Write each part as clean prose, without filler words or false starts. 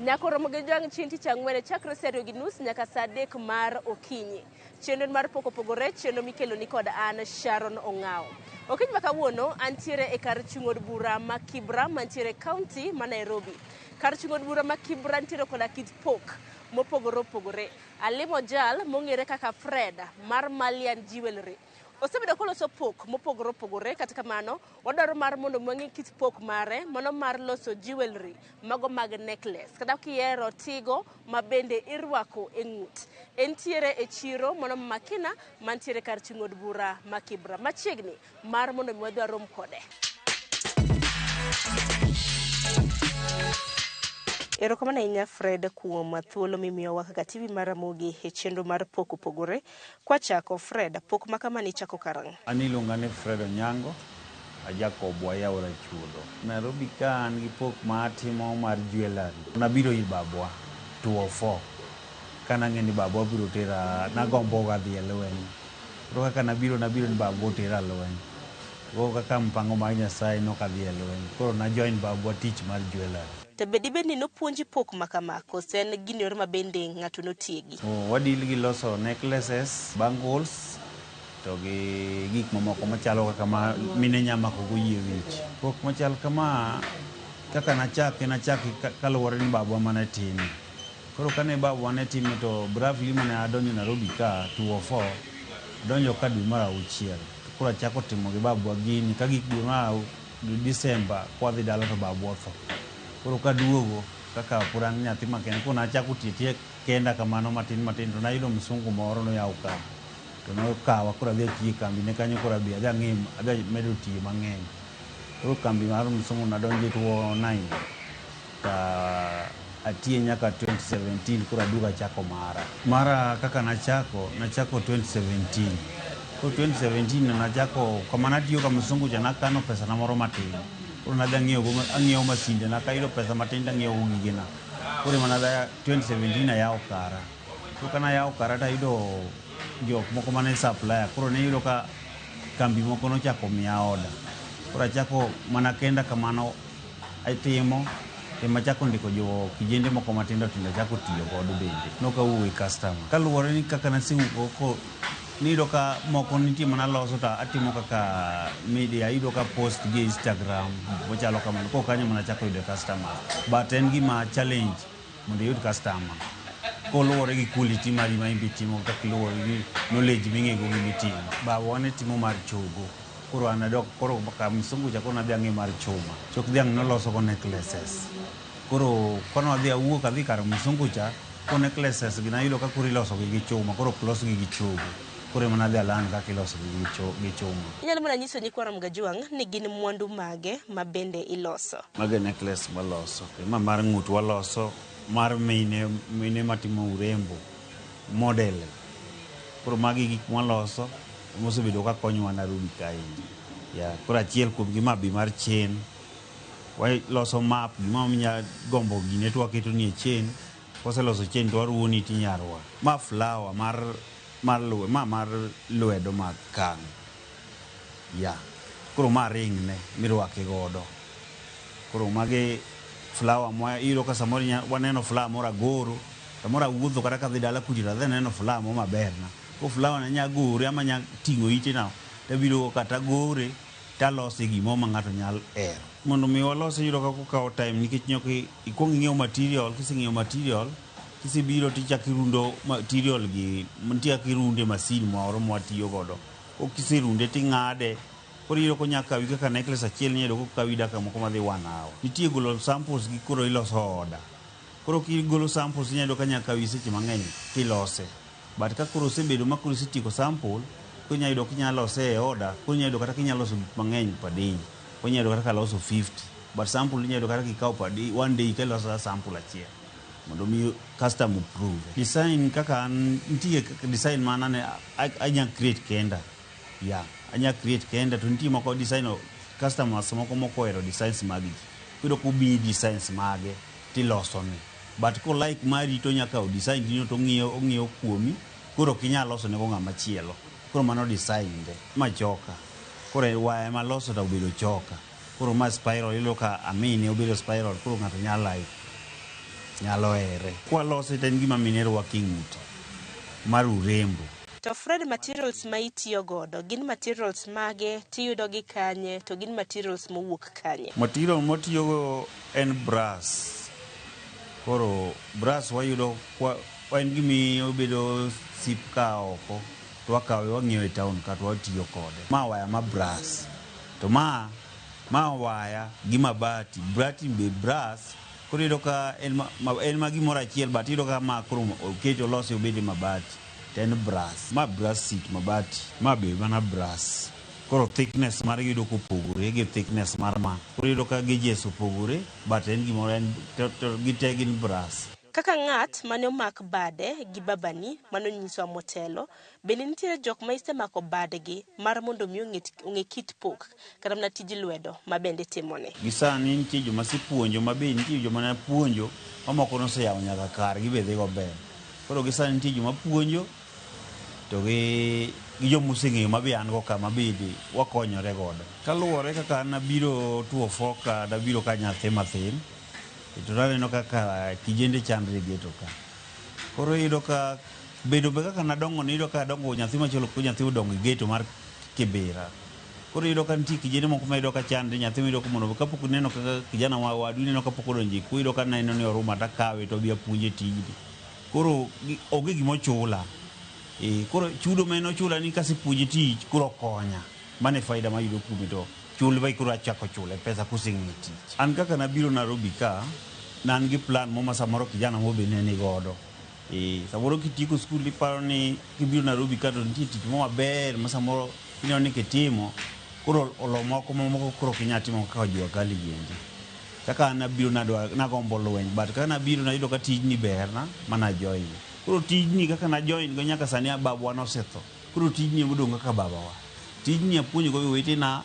Nyako romo gi Jwang' chieng' tich ang'wen chakre saa ariyo gi nus nyaka saa adek mar okinyi. Chenro mar pok opogore, chenro mikeloni kod an Sharon Ong'awo. Okinyi ma kawuono antiere e kar chung' od bura ma Kibra mantiere e kaunti ma Nairobi. Kar chung' od bura ma Kibra nitiere koda kit pok mopogore opogore. Alimo jal mong'ere kaka Fred mar Malian Jewelry. Osebedo koloso pok mopogore opogore kata kamano wadwaro mar mondo wang'e kit pok mare mano mar loso jewelry mago mag necklace kata kihero tigo ma bende irwako e ng'ut. Entiere e chiro mano ma Makina mantiere kar chung' od bura ma Kibra machiegni mar mondo mi wadhi warom kode. Erokamano ahinya Fred kuom thuolo mimiyowa kaka TV mar Ramogi e chenro mar pok opogore. Kwachako Fred, pok ma kama nichako karang'o? An iluonga ni Fred Onyango, ajakobwa e aora Chuodho. Nairobi ka an gi pok ma atimo mar jewellery. Nabiro ir babwa 204 kanang'e ni babwa biro tera, nagomboga dhi e lweny. Koro kaka nabiro, nabiro ni babwa otera lweny. Koro kaka mpango mar Nyasaye nokadhi e lweny. Koro na join babwa tich mar jewellery. To be dibed ni nopuonji pok ma kama koso en gino ma bende ng'ato notiegi? Oh, wadeal gi loso necklaces, bangles to gi gik mamoko machalo kaka ma mine nya mako go yie wich. Pok machal kama kaka nachake nachake kaluwore ni babwa mane time. Koro kane babwa ne time to briefly mane adonjo Nairobi ka 204 adonjo ka dwe mar auchiel. To koro achako timo gi babwa gini ka gik dwe mar December kwadhi dala to babwa otho. Koro kaduogo kaka pod an nyathi makende koro nachako tiyo atiya kenda kamano matin matin to nayudo msungu moro noyawo kambi to nokawa koro adhi atiyo e kambi ne kanyo koro adhi ang'e adhi amedo tiyo mang'eny. Koro kambi mar msungu nadonje 2009 ta atiye nyaka 2017 koro aduogo achako mara. Mara kaka nachako, nachako 2017. Koro 2017 no nachako kama natiyo ka msungu cha nakano pesa na moro matin. Koro nadhi ang'iewo go ang'iewo masinde na kayudo pesa matin tang'iewo go gigena. Koro ema nadhi 2017 ayawo kara. Koro kanayawo kara tayudo jok moko mane supplier. Koro niyudo ka kambi moko nochako miya order. Koro achako mana kenda kamano atimo ema achako ndiko jo kijende moko matindo tindo achako tiyo godo bende. Nokawuo gi customer. Kaluwore ni kaka nasewuok oko niyudo ka moko nitie mana loso to atimo kaka media iyudo ka post gi e Instagram gik machalo kamano. Koro kanyo ema nachako yude customers. But en gima challenge mondo iyud customer koluwore gi quality mari ma inbe itimo kaka luwore gi knowledge ming'ego gimitimo. Babawa ne timo mar chogo. Koro an adok koro ka msungu cha koro nadhi ang'i mar chuma. Chok dhiang' noloso go necklaces. Koro kane awuok adhi kar msungu cha, ko necklaces gi nayudo ka koro iloso gi gi chuma, koro ok los gi gi chogo. Koro ema nadhi a learn kaka iloso gi gi chuma. Inyalo mana nyiso nyikwa Ramogi Ajwang' ni gin mwandu mage ma bende iloso. Mago e necklace waloso. Ma mar ng'ut waloso, mar mine, mine matimo urembo, model. Koro magi gik mwaloso mosebedo ka konyowa Nairobi kaendi. Yeah, koro achiel kuom gi ma be mar chain. Waloso map, gimoro minya gombo gine to waketo ni e chain. Kwaseloso chain to waruoni tinya rwako. Ma flower mar mar ma mar lwedo mag kang'. Yeah. Koro ma ring ne mirwake godo. Koro magi flower ma iyudo ka samoro waneno flower moro agoro, samoro awuotho kata kadhi dala kucho to adhi aneno flower moro maberna. Koro flower no anya gore ama anya ting'o ite no tabiro go ka tagore talose gimoro ma ng'ato nyalo hero. Mondo mi walose iyudo ka okawo time nikech nyaka ikuong ing'iew material, kiseng'iewo material, kisebiro tichako irundo material gi, nitie kaka irunde e masin moro mwatiyo godo. Koro kiserunde ting'ade, koro iyudo konya kawi kaka necklace achiel inya yudo kokawi dakika moko madhi one hour. Nitie golo samples gi koro iloso order. Koro kigolo samples inya yudo ka nya kawi seche mang'eny kilose. But ka koro osebedo ma koro isetieko sample, koro inya yudo kinya lose e order, koro inya yudo kata kinya loso gik mang'eny per day. Koro inya yudo kata kaloso 50. But sample inya yudo kata kikawo per day, one day kiloso sample achiel. Mondo mi customer approve. Design kaka an nitie design ma an anya create kenda. Yeah, anya create kenda to nitie moko design customers moko mok ohero designs mag ji. Iyudo komiyi designs mage tilosone. But ko like mari to onya kawo design ni to ong'iyo ong'iyo kuomi koro ok inyal losone go ng'ama chielo. Koro mano design de. Ma choka. Koro waya maloso to obedo choka. Koro ma spiral iyudo ka amine obedo spiral koro ng'ato nyalo like. nyalo here. Kwalose to en gima mine rwako e ng'ute mar urembo. To Fred, materials ma itiyo godo gin materials mage, tiyudo gi kanye, to gin materials mowuok kanye? Material mwatiyogo en brass. Koro brass wayudo kwa, en gimi obedo sip ka oko to wakawe wang'iewe e town ka to watiyo kode. Ma waya ma brass. To ma waya gi mabati. Bati be brass. Koro iyudo ka en ma gimoro achiel, but iyudo ka ma koro okete olose obede mabati to en brass. Ma brass seat mabati. Ma be mana brass. Koro thickness margi iyudo kopogore gi thickness mar ma. Koro iyudo ka gauges opogore, but en gimoro en to gite gin brass. Kaka ng'at mane omak bade gi babani manonyisowa motelo, bende nitiere jok ma isemako badgi mar mondo mi ong'e kit pok kata mana tij lwedo ma bende itimone? Gi sani nitie joma asepuonjo ma be nitie joma napuonjo ma moko noseyawo nyaka kargi be dhigo mbele. Koro gi sani nitie joma puonjo to gi joma oseng'eyo ma be an go ka ma bende wakonyore godo. Kaluwore kaka an nabiro 2004 ka nabiro ka nyathi mathin, to naneno kaka kijende chandre e ghetto ka. Koro iyudo ka bedo be kaka nadongo ni iyudo ka adongo nyathi machielo ko nyathi odongo e ghetto mar Kibera. Koro iyudo ka nitie kijende moko ma iyudo ka chandre, nyathi miyudo ka mondo kapok ineno kaka kijana ma wadu ineno kapok odonjo e kuo, iyudo ka neno ni oruma takawe to abi apuonje tijni. Koro onge gima ochula. Koro chudo ma en ochula ni kasepuonje tich koro okonya. Mano e faida mayudo kuome to chul be koro achako chule pesa koseng'e tich. An kaka nabiro Nairobi ka, ne an gi plan mo ma samoro kijana mo be ne ni godo. Samoro kitieko skul iparo ni kibiro Nairobi ka to nitie tich mo maber ma samoro ineno ni kitimo koro olo moko mamoko koro ok inyal timo kaka jua kali giendi. Kaka an nabiro nagombo lweny, but kaka nabiro nayudo ka tijni berna ma na join. Koro tijni kaka na join go nyaka sani babwa nosetho. Koro tijni emodong' kaka babawa. Tijni apuonjo go owetena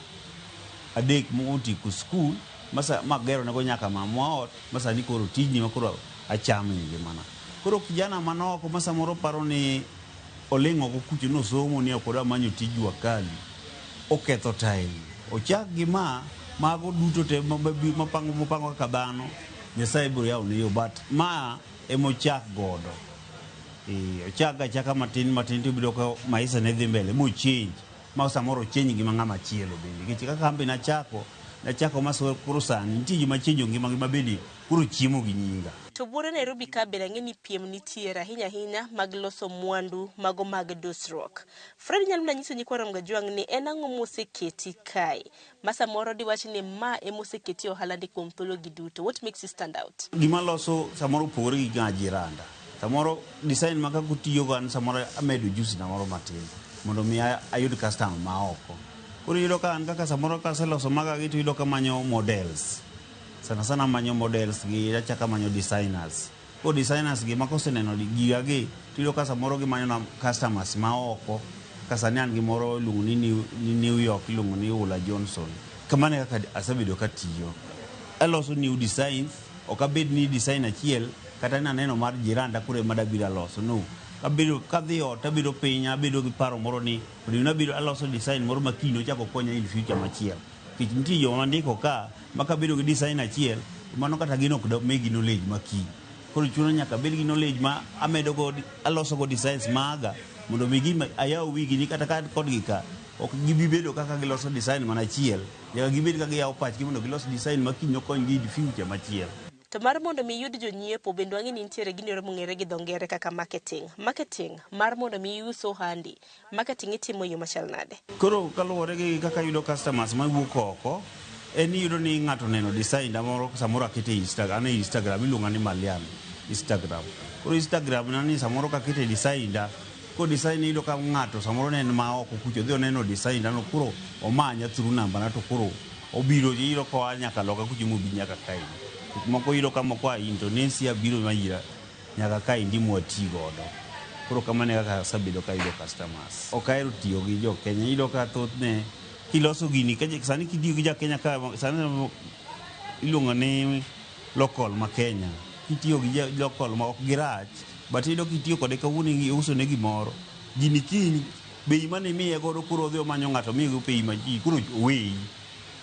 adek motieko skul magero nego nyaka mamwa ot ma sani koro tijni ma koro achamo e ngimana. Koro kijana manoko ma samoro paro ni oling' oko kucho nosomo ni ok odwa manyo tij jua kali, oketho time. Ochak gi ma, mago duto te mopango kaka dhano, Nyasaye biro yawo ne yo, but ma emochak godo. Ochak achaka matin matin to ibiro ka maisha ne dhi mbele mo change ma samoro change ngima ng'ama chielo bende. Nikech kaka an be nachako ma koro sani nitie joma change ngimagi ma bende koro chiemo gi nyinga. To buore Nairobi ka bende ang'e ni piem nitiere ahinya ahinya mag loso mwandu mago mag dusruok. Fred nyalo mana nyiso nyikwa Ramogi Ajwang' ni en ang'o moseketi kae ma samoro diwach ni ma emoseketi e ohala ni kuom thuologi duto. What makes you stand out? Gima loso samoro opogore gi ng'a jiranda. Samoro design ma kaka otiyogo an samoro amedo juice na moro matin mondo mi ayud customer ma oko. Koro iyudo ka an kaka samoro kaseloso maga gi to iyudo ka amanyo models. Sana sana amanyo models gi achako amanyo designers. Koro designers gi ma koseneno giga gi to iyudo ka samoro gimanyo na customers ma oko. Kaka sani an gi moro iluongo ni New York, iluongo ni Ula Johnson. Kamano e kaka asebedo katiyo. Aloso new designs, ok abed ni design achiel kata ni aneno mar jiranda koro ema dabiro aloso. No. Abedo kadhi ot abedo piny abedo gi paro moro ni onego abiro aloso design moro ma kiny ochako konya in future machielo. Nikech nitie joma andiko ka ma kabedo gi design achiel mano kata gin ok migi knowledge ma kiny. Koro chuno nyaka abed gi knowledge ma amedo go aloso go designs maga mondo mi gima ayaw wigi ni kata ka kodgi ka ok gibi bedo kaka giloso design mana achiel. Nyaka gibed ka giyawo pachgi mondo gilos design ma kiny okonygi in future machielo. To mar mondo mi iyud jonyiepo bende wang'e ni nitiere gino ero mong'ere gi dho ngere kaka marketing. Marketing mar mondo mi ius ohandi. Marketing itimo e yo machal nade? Koro kaluwore gi kaka ayudo customers mawuok oko, en iyudo ni ng'ato oneno design na moro samoro akete Instagram, an e Instagram iluonga ni Malian Instagram. Koro Instagram na ni samoro kakete design da, koro design iyudo ka ng'ato samoro ne en ma oko kucho odhi oneno design da no koro omanya through namba na to koro obiro iyudo koa nyaka loka kucho mobi nyaka kae. Moko iyudo ka moko a Indonesia biro ma ira nyaka kaendi mwati godo. Koro kamano e kaka asebedo ka ayudo customers. Ok ahero tiyo gi jo Kenya, iyudo ka thothne kiloso gini, sani kitiyo gi ja Kenya ka sani iluongo ni local ma Kenya. Kitiyo gi local ma ok girach, but iyudo kitiyo kode kawuono iuso ne gimoro. Gini kiny bei mane imiye godo koro odhi omanyo ng'ato omiye go bei maji koro oweyi.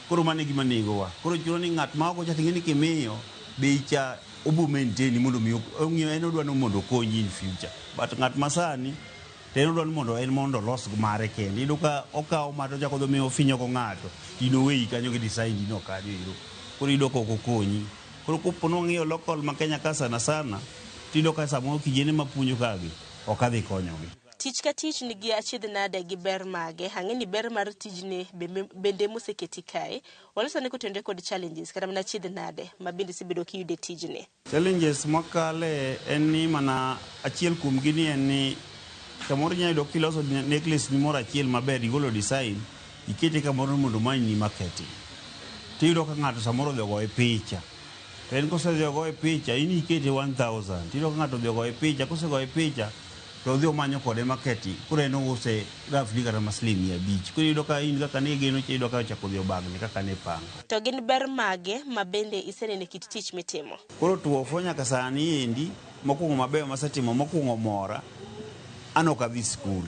Koro mano e gima negowa. Koro chuno ni ng'at ma oko cha ting'e ni kimiyo bei cha Obo maintain mondo mi ong'iyo en odwa ni mondo okonyi in future. But ng'at masani to en odwa ni mondo en mondo olos mare kende. Iyudo ka okawo ma to ochako odhi omiyo ofinyo go ng'ato. To in oweyi kanyo gi design ni no kanyo ero. Koro iyudo ka ok okonyi. Koro kopo ni wang'iyo local ma Kenya ka sana sana, tiyudo ka samoro kijende mapuonjo ka gi, ok adhi konyogi. Tich ka tich nigi achiedh nade gi ber mage. Ang'e ni ber mar tijni bende moseketi kae. Walos ane kotenore kod challenges kata mana achiedh nade ma bende isebedo kiyudo e tijni. Challenges mwakale en ni mana achiel kuomgi ni en ni samoro inyalo yudo kiloso necklace ni moro achiel maber igolo design ikete kamoro mondo omanyni marketing. Tiyudo ka ng'ato samoro odhi ogoye picha. To en kosedhi ogoye picha in ikete 1000 tiyudo ka ng'ato odhi ogoye picha kosegoye picha to odhi omanyo kode marketing koro en ouse roughly kata ma siling 500. Koro iyudo ka in kaka ne igeno cha iyudo ka ochako odhi obagni kaka ne ipango. To gin ber mage ma bende iseneno e kit tich mitimo? Koro tuofo nyaka sani endi mokwongo mabeyo masetimo mokwongo mora an ok adhi skul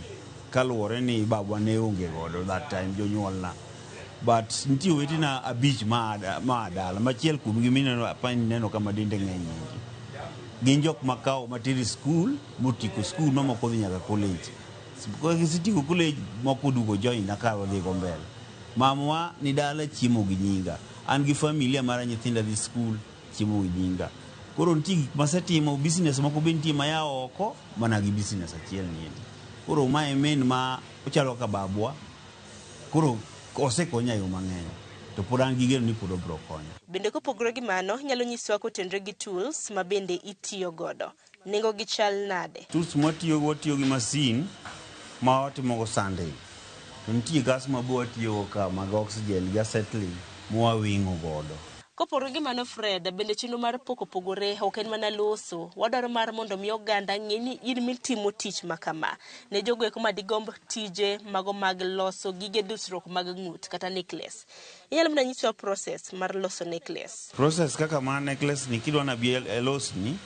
kaluwore ni babwa ne onge godo that time jonyuolna. But nitie owetena abich ma dala machiel kuomgi mineno apani neno kama dende ng'eny endi. Gin jok makawo matero e skul motieko skul ma moko odhi nyaka college. Ka gisetieko college moko oduogo join na ka wadhi go mbele. Mamwa ni dala chiemo gi nyinga. An gi familia mara nyithinda dhi skul chiemo gi nyinga. Koro nitie gik masetimo business moko be nitie mayawo oko mana gi business achiel ni endi. Koro mae main ma ochalo kaka babwa. Koro osekonya e yo mang'eny. To pod an gi geno ni pod obiro konya. Bende kopogore gi mano, inyalo nyiswa kotenore gi tools ma bende itiyo godo. Nengo gi chal nade? Tools mwatiyogo watiyo gi masin ma watimogo sanding. To nitie gas ma be watiyogo ka mag oxygen gi acetylene mwaweng'o godo. Kopogore gi mano Fred, bende chenro mar pok opogore ok en mana loso. Wadwaro mar mondo mi oganda ng'e ni in mitimo tich ma kama. Ne jogo eko madigomb tije mago mag loso gige dusruok mag ng'ut kata necklace. Inyalo mana nyiswa process mar loso necklace. Process kaka mar necklace ni kidwa nabi elosni,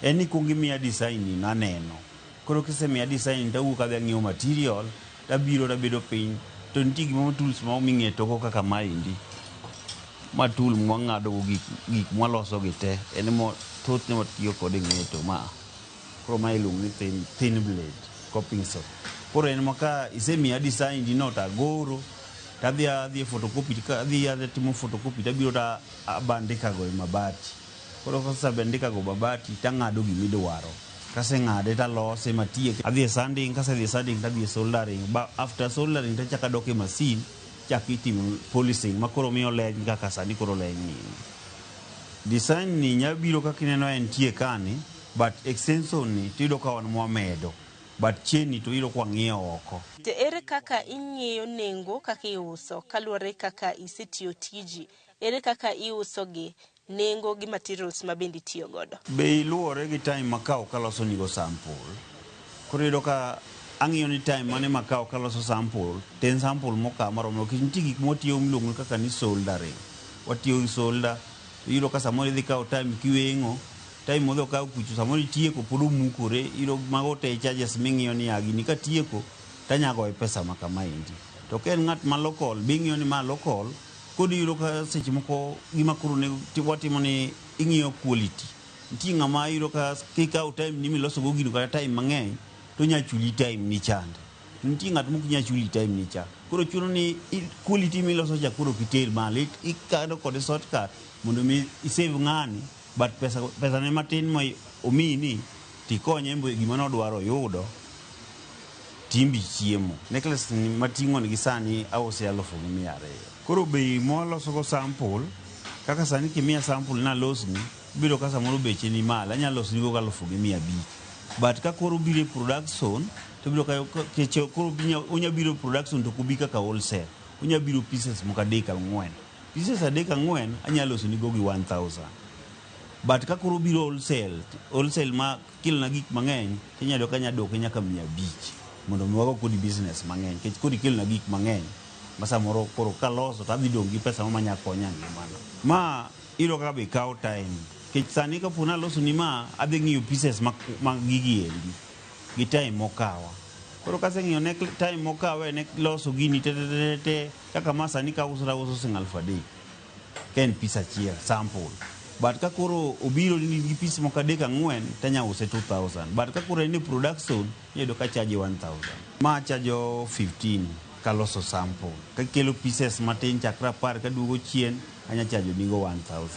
en ni kuong imiya design ni naneno. Koro kisemiya design tawuok adhi ang'iewo material, tabiro tabedo piny. To nitie gimoro tools ma ming'eto go kaka maendi. Ma tool mwang'ado go gik mwaloso gi te. En mo thothne watiyo kode e ng'eto ma. Koro ma iluongo ni thin blade coping saw. Koro en ma ka isemiya design di no tagoro, tadhi adhi e photocopy, adhi adhi timo photocopy tabiro ta abandika go e mabati. Koro kasebandika go mabati tang'ado gimidwaro. Kaseng'ade talose matieke. Adhi e sanding, kasedhi e sanding tadhi e soldering. Ba after soldering tachako adok e masin, chak itimo polishing ma koro miyo leny kaka sani koro leny ni. Design ni nya biro kaka ineno entie kani, but extension ni tiyudo ka wan mwamedo. But chain ni to iyudo ka wang'iewo oko. To ere kaka ing'iyo nengo kaka iuso kaluwore kaka isetiyo tiji? Ere kaka iuso gi nengo gi materials ma bende itiyo godo? Bei luwore gi time makawo kaloso nigo sample. Koro iyudo ka ang'iyo ni time mane makawo kaloso sample, to en sample mokawo maromo. Nikech nitie gik mwatiyo miluongo kaka ni soldering. Watiyo gi solder, iyudo ka samoro idhi kawo time kiweng'o, time modhi okawo kucho samoro itieko pod omukore, iyudo mago te charges ming'iyo ni a gini katieko tanya goye pesa ma kamaendi. To ka en ng'at ma local, be ing'iyo ni ma local, koro iyudo ka seche moko gima koro watimo ni ing'iyo quality. Nitie ng'ama iyudo ka kikawo time ni miloso go gino kata time mang'eny, to onya chuli time ni chande. To nitie ng'at mok nyal chuli time ni cha. Koro chuno ni quality miloso cha koro ok iter malo, ikado kode shortcut mondo mi isave ng'ani, but pesa ne matin ma omiyi ni tikonye en be gima nodwaro oyudo, timbi chiemo. Necklace ni mating'o ni gi sani ause 1200. Koro bei mwaloso go sample, kaka sani kimiya sample nalosni, ibiro ka samoro beche ni malo, anyalo losni go 1500. But ka koro obiro e production, to ibiro ka kech koro onya biro e production to ok obi kaka wholesale. Onya biro pieces moko adek ang'wen. Pieces adek ang'wen anyalo losoni go gi 1000. But ka koro obiro wholesale, wholesale ma kelona gik mang'eny, tinyalo yudo ka anya duoke nyaka 500 mondo mi wago kodi business mang'eny. Nikech koro ikelona gik mang'eny ma samoro koro kaloso to adhi dong' gi pesa moro manya konya ngimana. Ma iyudo ka be kawo time. Nikech sani kapo ni alosoni ma, adhi ng'iyo pieces mag gigi endi gi time mokawa. Koro kaseng'iyo ne time mokawe ne loso gini te te te te, kaka ma sani kauso tauso siling 3000 ka en piece achiel sample. But ka koro obiro ni gi piece moko adek ang'wen tanya use 2000. But ka koro en e production iyudo ka charge 1000. Ma achajo 15 kaloso sample. Kakelo pieces matin chakre 10 kaduogo chien anya chajo nigo 1000.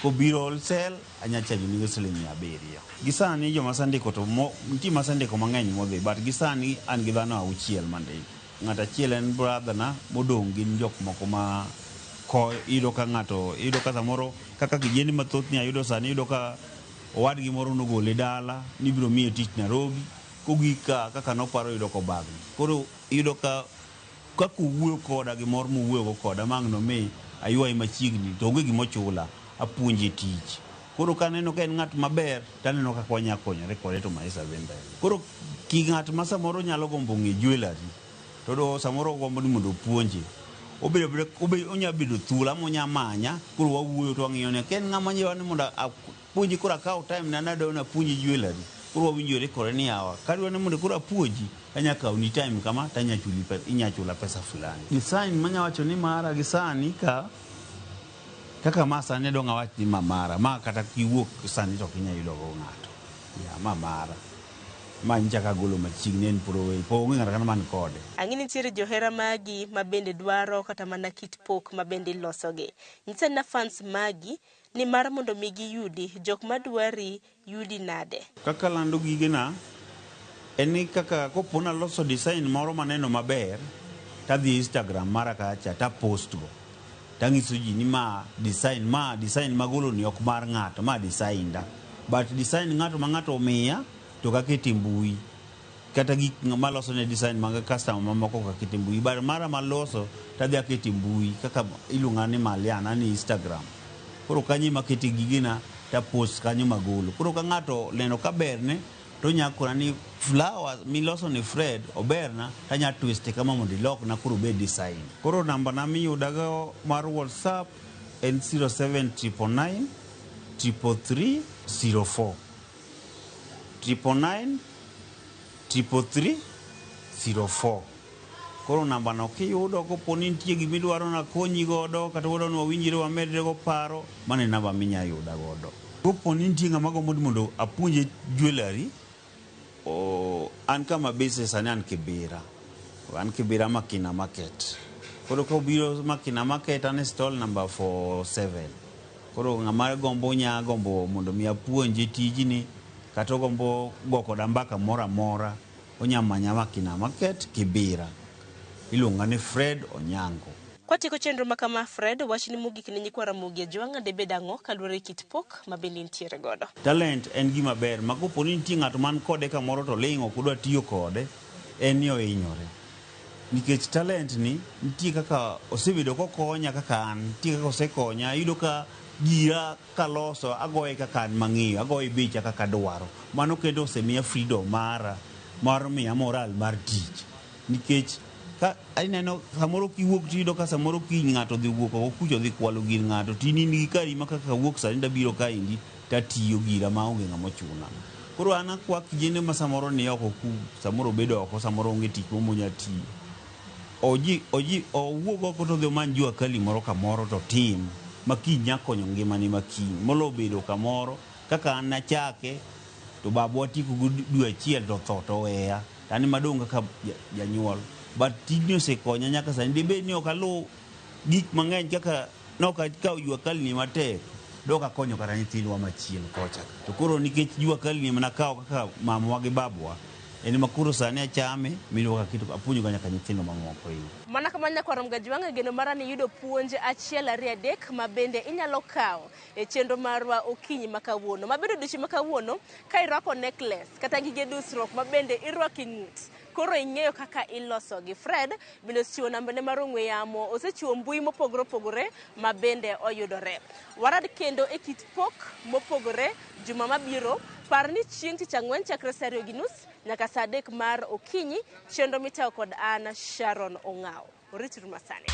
Kobiro wholesale anya chajo nigo siling 700. Gi sani joma asendiko to nitie masendiko mang'eny modhi, but gi sani an gi dhano 6 mandiko. Ng'at achiel en brother na, modong' gin jok moko ma ko iyudo ka ng'ato iyudo ka samoro kaka kijende mathoth ni ayudo sani, iyudo ka owadgi moro nogole dala ni ibiro miye tich Nairobi, kogik ka kaka noparo yudo kobagni. Koro iyudo ka kaka owuoyo koda gi mor mowuoyogo koda ma ang' nomi aywaye machiegni to onge gimochula, apuonje tich. Koro kaneno ka en ng'at maber taneno kaka wanya konyore kode to maisha dhi mbele. Koro ki ng'at ma samoro nyalo gombo ng'e jewellery to do samoro ogombo ni mondo opuonje, onya bedo thuolo ama onya manya, koro wawuoyo to wang'iyo ni ka en ng'ama nyalo ni mondo apuonji, koro akaw time na nadwa ni apuonji jewellery, koro wawinjore kode ni yawa kadwa ni mondo koro apuonji tanya kawni time kama tanya chuli pesa, inya chula pesa fulani. Design manya wacho ni mara gi sani ka kaka ma sani dong' awach ni ma mara, ma kata kiwuok sani to ok inya yudo go ng'ato. Ya ma mara. Ma nyicha kagolo machiegni en pod onge ng'ato kata man kode. Ang'e ni nitiere johera magi ma bende dwaro kata mana kit pok ma bende ilosogi. Nyisa na fans magi ni mar mondo mi giyudi, jok madwari yudi nade? Kaka lando gigena en ni kaka kopo naloso design moro maneno maber, tadhi e Instagram mara kacha tapost go. Tang'iso ji ni ma design magolo ni ok mar ng'ato, ma design da. But design ng'ato ma ng'ato omiya to kakete mbui. Kata gik maloso ne design mag customer mamoko kakete mbui. But mara maloso tadhi akete mbui kaka iluonga ni Maliana ni Instagram. Koro kanyo ema akete gigena tapost kanyo magolo. Koro ka ng'ato neno ka berne to onya kona ni flower miloso ni Fred oberna tanya twist kama mondo ilokna koro obed design. Koro namba na miyudago mar WhatsApp en 07999 333 04. 999 333 04. Koro namba no kiyudo kopo ni nitie gimidwaro nakonyi godo kata wadwa ni wawinjre wamedre go paro, mano e namba minya yuda godo. Kopo ni nitie ng'ama gombo ni mondo apuonje jewellery, an kama base sani an Kibera. An Kibera Makina Market. Koro kobiro Makina Market an e stall number 47. Koro ng'ama gombo nya gombo mondo mi apuonje tijni kata ogombo go koda mbaka moro amora, onya manya Makina Market Kibera. Iluonga ni Fred Onyango. Kwatieko chenro ma kama Fred, wachni mogik ne nyikwa Ramogi Ajwang' debed ang'o kaluwore gi kit pok ma bende intiere godo? Talent en gima ber ma kopo ni nitie ng'ato man kode kamoro to ling' ok odwa tiyo kode, en ni ohinyore. Nikech talent ni nitie kaka osebedo kokonya kaka an, nitie kaka osekonya, iyudo ka gira kaloso agoye kaka an mang'eyo, agoye becha kaka adwaro. Mano kendo osemiya freedom mara mar miya moral mar tich. Nikech ka ineno samoro kiwuok tiyudo ka samoro kiny ng'ato odhi wuok oko kucho odhi kwalo gir ng'ato, to in in gi kari ma kaka awuok sani dabiro kaendi tatiyo gira maonge ng'ama ochuna. Koro an akwa kijende ma samoro ni oko ku, samoro obedo oko, samoro onge tich moro monya tiyo. Owuog oko to odhi omany jua kali moro kamoro to otim, ma kiny nya konyo ngimane ma kiny. Molo bedo kamoro, kaka an nachake, to babwa tieko go dwe achiel to otho to oweya. An ema adong' kaka janyuol. But tijni osekonya nyaka sani. Dibed ni ok aluw gik mang'eny kaka nok akawo jua kali ni matek, dok akonyo kata nyithindwa machien kocha. To koro nikech jua kali ni manakawo kaka mamawa gi babwa, en ema koro sani achame, miyudo ka aketo apuonjo ga nyaka nyithindo mamoko ei. Mana kamano nyakwar Ramogi Ajwang', geno mara ni yudo puonj 1 2 3 ma bende inyalo kawo e chenro marwa okinyi ma kawuono. Ma bende odiochieng' ma kawuono ka irwako necklace kata gige dusruok ma bende irwako e ng'ut, koro ing'eyo kaka ilosogi. Fred bende osechiwo nambane mar ong'we yamo, osechiwo mbui mopogore opogore ma bende oyudore. Warad kendo e kit pok mopogore juma mabiro. Par ni chieng' tich ang'wen chakre saa 2:30 nyaka saa 3 mar okinyi, chenro mitayo kod an Sharon Ong'awo. Orituru masani.